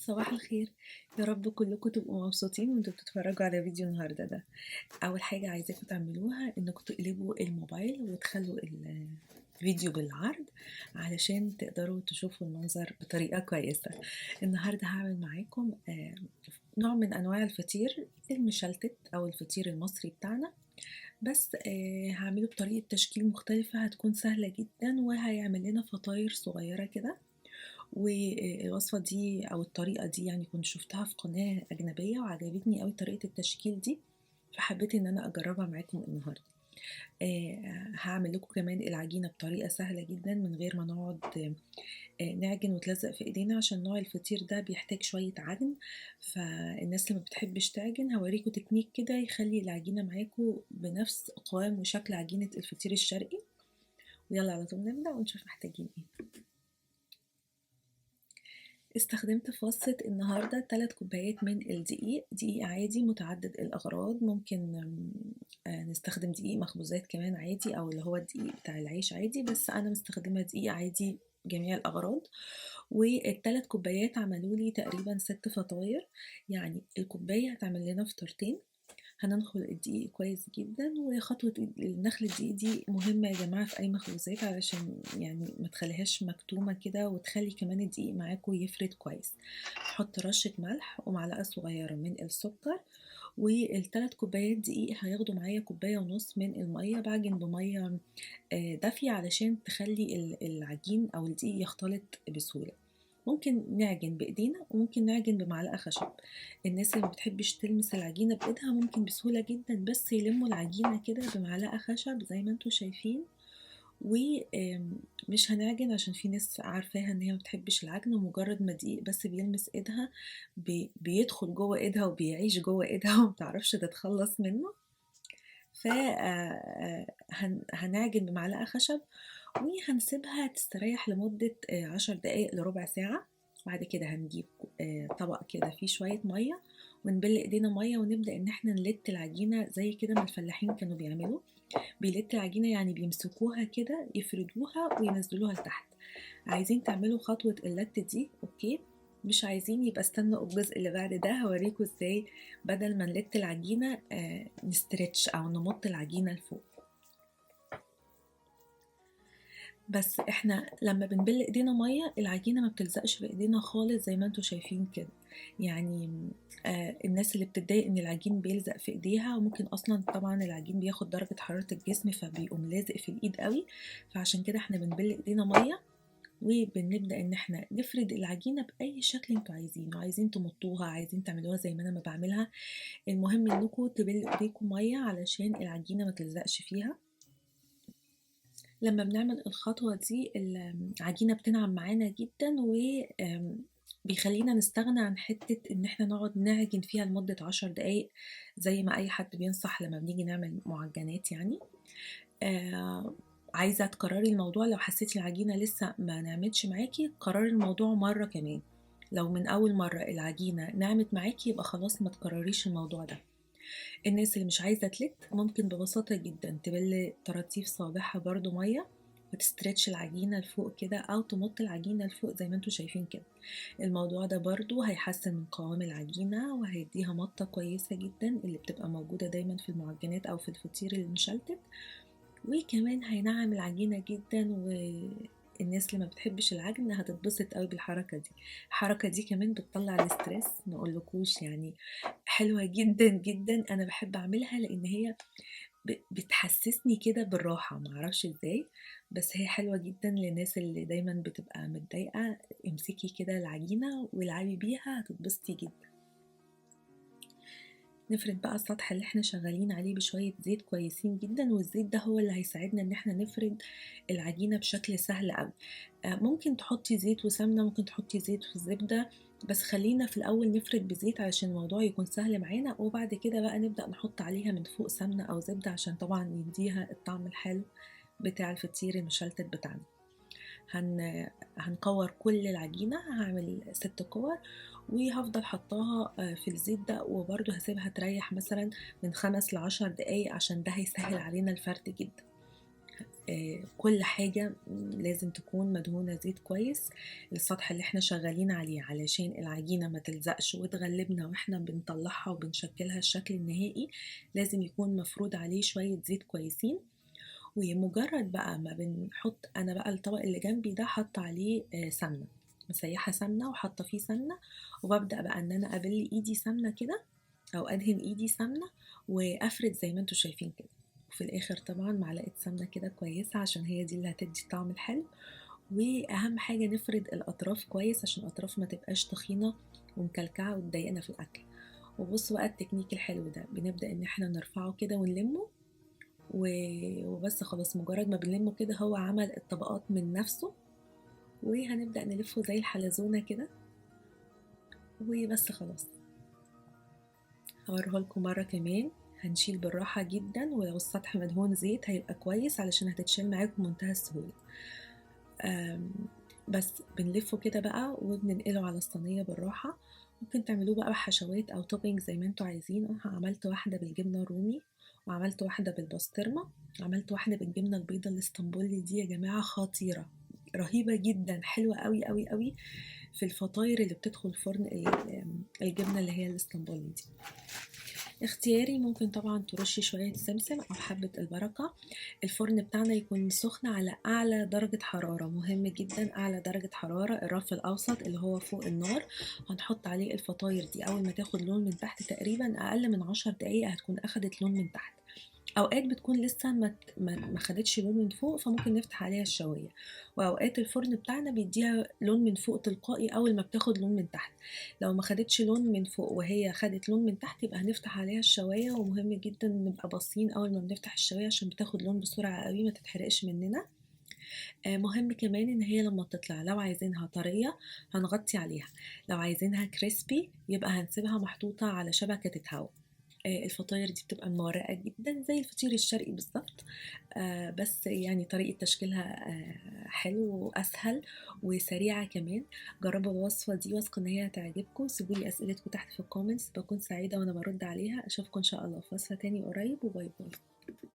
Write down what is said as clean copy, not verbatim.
صباح الخير. يا رب كلكم تبقوا مبسوطين وانتوا بتتفرجوا على فيديو النهارده ده. اول حاجة عايزاكم تعملوها انكم تقلبوا الموبايل وتخلوا الفيديو بالعرض علشان تقدروا تشوفوا المنظر بطريقة كويسة. النهارده هعمل معاكم نوع من انواع الفطير المشلتت او الفطير المصري بتاعنا، بس هعمله بطريقة تشكيل مختلفة، هتكون سهلة جدا وهيعمل لنا فطاير صغيرة كده. والوصفة دي أو الطريقة دي يعني كنت شفتها في قناة أجنبية وعجبتني قوي طريقة التشكيل دي، فحبيت إن أنا أجربها معاكم النهاردة. هعمل لكم كمان العجينة بطريقة سهلة جدا من غير ما نقعد نعجن وتلزق في ايدينا، عشان نوع الفطير ده بيحتاج شوية عجن، فالناس اللي ما بتحبش تعجن هوريكم تكنيك كده يخلي العجينة معاكم بنفس قوام وشكل عجينة الفطير الشرقي. ويلا على طول نبدأ ونشوف محتاجين ايه. استخدمت في وصفة النهاردة 3 كوبايات من الدقيق، دقيق عادي متعدد الأغراض، ممكن نستخدم دقيق مخبوزات كمان عادي، أو اللي هو الدقيق بتاع العيش عادي، بس أنا مستخدمة دقيق عادي جميع الأغراض. والتلات كوبايات عملوا لي تقريبا 6 فطاير، يعني الكوباية هتعمل لنا فطرتين. هننخل الدقيق كويس جدا، وخطوة النخل الدقيق دي مهمة يا جماعة في أي مخبوزات، علشان يعني ما تخليهاش مكتومة كده، وتخلي كمان الدقيق معاكو يفرد كويس. نحط رشة ملح ومعلقة صغيرة من السكر، والتلات كوبايات دقيق هياخدوا معايا كوباية ونص من المية. بعجن بمية دافية علشان تخلي العجين أو الدقيق يختلط بسهولة. ممكن نعجن بإيدينا وممكن نعجن بمعلقة خشب. الناس اللي ما بتحبش تلمس العجينة بإيدها ممكن بسهولة جدا بس يلموا العجينة كده بمعلقة خشب زي ما انتوا شايفين، ومش هنعجن عشان في ناس عارفاها ان هي ما بتحبش العجن، ومجرد ما دقيق بس بيلمس ايدها بيدخل جوه ايدها وبيعيش جوه ايدها وما بتعرفش تتخلص منه. فهنعجن بمعلقة خشب وهنسيبها تستريح لمدة 10 دقايق لربع ساعة. بعد كده هنجيب طبق كده فيه شوية مية ونبل ايدينا مية، ونبدأ ان احنا نلت العجينة زي كده ما الفلاحين كانوا بيعملوا. بيلت العجينة يعني بيمسكوها كده يفردوها وينزلوها لتحت. عايزين تعملوا خطوة اللت دي okay، مش عايزين يبقى استنوا الجزء اللي بعد ده هوريكم ازاي بدل ما نلت العجينة ن stretch او نمط العجينة لفوق. بس احنا لما بنبل ايدينا مية العجينة ما بتلزقش في ايدينا خالص زي ما انتوا شايفين كده. يعني الناس اللي بتتضايق ان العجين بيلزق في ايديها، وممكن اصلا طبعا العجين بياخد درجه حرارة الجسم فبيقوم لازق في الايد قوي، فعشان كده احنا بنبل ايدينا مية وبنبدا ان احنا نفرد العجينة باي شكل انتوا عايزينه. عايزين تمطوها، عايزين تعملوها زي ما انا ما بعملها، المهم انكم تبلوا ايديكم مية علشان العجينة ما تلزقش فيها. لما بنعمل الخطوة دي العجينة بتنعم معانا جدا، وبيخلينا نستغنى عن حتة ان احنا نقعد نعجن فيها لمدة 10 دقايق زي ما اي حد بينصح لما بنيجي نعمل معجنات. يعني عايزة تكرري الموضوع، لو حسيتي العجينة لسه ما نعمتش معاكي كرري الموضوع مرة كمان. لو من اول مرة العجينة نعمت معاكي يبقى خلاص ما تكرريش الموضوع ده. الناس اللي مش عايزة تلت ممكن ببساطة جدا تبل طراطيف صابعها برضو مية وتسترتش العجينة لفوق كده، أو تمط العجينة لفوق زي ما انتوا شايفين كده. الموضوع ده برضو هيحسن من قوام العجينة وهيديها مطة كويسة جدا اللي بتبقى موجودة دايما في المعجنات أو في الفطير المشلتت، وكمان هينعم العجينة جدا. والناس اللي ما بتحبش العجن هتتبسط قوي بالحركة دي. الحركة دي كمان بتطلع ال stress ما اقولكوش، يعني حلوة جدا جدا. انا بحب اعملها لان هي بتحسسني كده بالراحة، ما اعرفش ازاي، بس هي حلوة جدا للناس اللي دايما بتبقى متضايقة. امسكي كده العجينة والعبي بيها هتتبسطي جدا. نفرد بقى السطح اللي احنا شغالين عليه بشوية زيت كويسين جدا، والزيت ده هو اللي هيساعدنا ان احنا نفرد العجينة بشكل سهل قوي. ممكن تحطي زيت وسمنة، ممكن تحطي زيت وزبدة، بس خلينا في الاول نفرد بزيت علشان الموضوع يكون سهل معانا، وبعد كده بقى نبدأ نحط عليها من فوق سمنة او زبدة عشان طبعا يديها الطعم الحلو بتاع الفطير المشلتت بتاعنا. هنكور كل العجينة، هعمل 6 كور وهفضل حطاها في الزيت ده، وبرده هسيبها تريح مثلا من 5 ل10 دقايق عشان ده هيسهل علينا الفرد جدا. كل حاجة لازم تكون مدهونة زيت كويس، السطح اللي احنا شغالين عليه، علشان العجينة ما تلزقش وتغلبنا واحنا بنطلعها وبنشكلها الشكل النهائي. لازم يكون مفروض عليه شوية زيت كويسين. ومجرد بقى ما بنحط، انا بقى الطبق اللي جنبي ده حاطه عليه سمنة، مسيحة سمنة وحاطة فيه سمنة، وببدأ بقى ان انا ابل ايدي سمنة كده او ادهن ايدي سمنة وافرد زي ما انتوا شايفين كده. وفي الاخر طبعا معلقة سمنة كده كويسة عشان هي دي اللي هتدي الطعم الحلو. واهم حاجة نفرد الاطراف كويس عشان الاطراف ما تبقاش تخينة ومكلكعة وتضايقنا في الاكل. وبصوا بقى التكنيك الحلو ده، بنبدأ ان احنا نرفعه كده ونلمه وبس خلاص. مجرد ما بنلمه كده هو عمل الطبقات من نفسه، وهنبدأ نلفه زي الحلزونة كده وبس خلاص. هوريه لكم مرة كمان. هنشيل بالراحة جدا، ولو السطح مدهون زيت هيبقى كويس علشان هتتشال معاكم بمنتهى السهولة. بس بنلفه كده بقى وبننقله على الصينية بالراحة. ممكن تعملوه بقى بحشوات أو topping زي ما انتوا عايزين. أنا عملت واحدة بالجبنة الرومي، وعملت واحدة بالبسطرمة، عملت واحدة بالجبنة البيضاء الاسطنبولي. دي يا جماعة خطيرة، رهيبة جدا، حلوة قوي قوي قوي في الفطاير اللي بتدخل فرن الجبنة اللي هي الاسطنبولي دي. اختياري، ممكن طبعا ترشي شوية سمسم أو حبة البركة. الفرن بتاعنا يكون سخن على أعلى درجة حرارة، مهم جدا أعلى درجة حرارة، الرف الأوسط اللي هو فوق النار. هنحط عليه الفطاير دي أول ما تاخد لون من تحت، تقريبا أقل من 10 دقايق هتكون أخدت لون من تحت. أوقات بتكون لسه ما خدتش لون من فوق، فممكن نفتح عليها الشواية. وأوقات الفرن بتاعنا بيديها لون من فوق تلقائي أول ما بتاخد لون من تحت. لو ما خدتش لون من فوق وهي خدت لون من تحت يبقى هنفتح عليها الشواية. ومهم جدا نبقى باصين أول ما بنفتح الشواية عشان بتاخد لون بسرعة قوي، ما تتحرقش مننا. مهم كمان إن هي لما تطلع لو عايزينها طرية هنغطي عليها، لو عايزينها كريسبي يبقى هنسيبها محطوطة على شبكة تتهوى. الفطاير دي بتبقى مورقة جدا زي الفطير الشرقي بالظبط، بس يعني طريقة تشكيلها حلو وأسهل وسريعة كمان. جربوا الوصفة دي، واثقة إن هي هتعجبكم. سيبوا لي أسئلتكم تحت في ال comments، بكون سعيدة وأنا برد عليها. أشوفكم إن شاء الله في وصفة تاني قريب، و bye bye.